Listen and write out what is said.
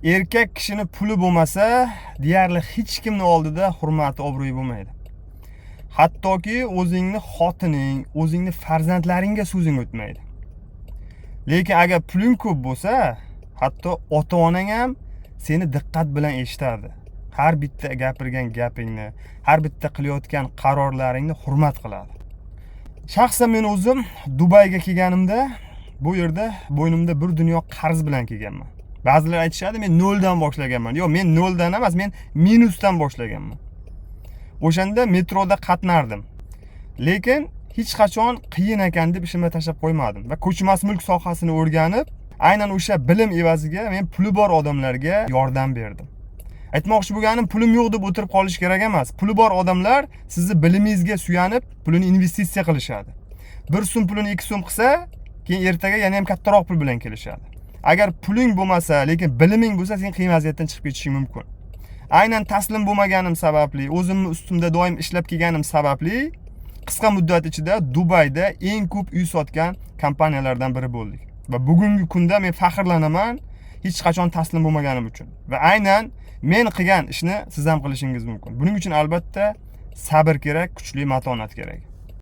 Erkak kishini puli bo'lmasa, deyarli hech kimni oldida hurmati, obro'yi bo'lmaydi. Hattoki o'zingni xotining, o'zingni farzandlaringga so'zing o'tmaydi. Lekin agar puling ko'p bo'lsa, hatto ota onang ham seni diqqat bilan eshitadi. Har bitta gapirgan gapingni, har bitta qilayotgan qarorlaringni hurmat qiladi. Shaxsan men o'zim Dubayga kelganimda bu yerda bo'ynimda bir dunyo qarz bilan kelganman. Ba'zilar aytishadi, men noldan boshlaganman. Yo'q, men noldan emas, men minusdan boshlaganman. O'shanda metroda qatnardim. Lekin hech qachon qiyin ekan deb ishimni tashlab qo'ymadim va ko'chmas mulk sohasini o'rganib, aynan o'sha bilim evaziga men puli bor odamlarga yordam berdim. Aytmoqchi bo'lganim, pulim yo'q deb o'tirib qolish kerak emas. Puli bor odamlar sizni bilimingizga suyanib, pulini investitsiya qilishadi. 1 so'm pulini 2 so'm qilsa, keyin ertaga yana ham kattaroq pul bilan kelishadi. Agar puling bo'lmasa, lekin biliming bo'lsa, sen qiyin vaziyatdan chiqib ketishing mumkin. Aynan taslim bo'lmaganim sababli, o'zimni ustimda doim ishlab kelganim sababli qisqa muddat ichida Dubayda eng ko'p uy sotgan kompaniyalardan biri bo'ldik. Va bugungi kunda men faxrlanaman hech qachon taslim bo'lmaganim uchun. Va aynan men qilgan ishni siz ham qilishingiz mumkin. Buning uchun albatta sabr kerak, kuchli matonat kerak.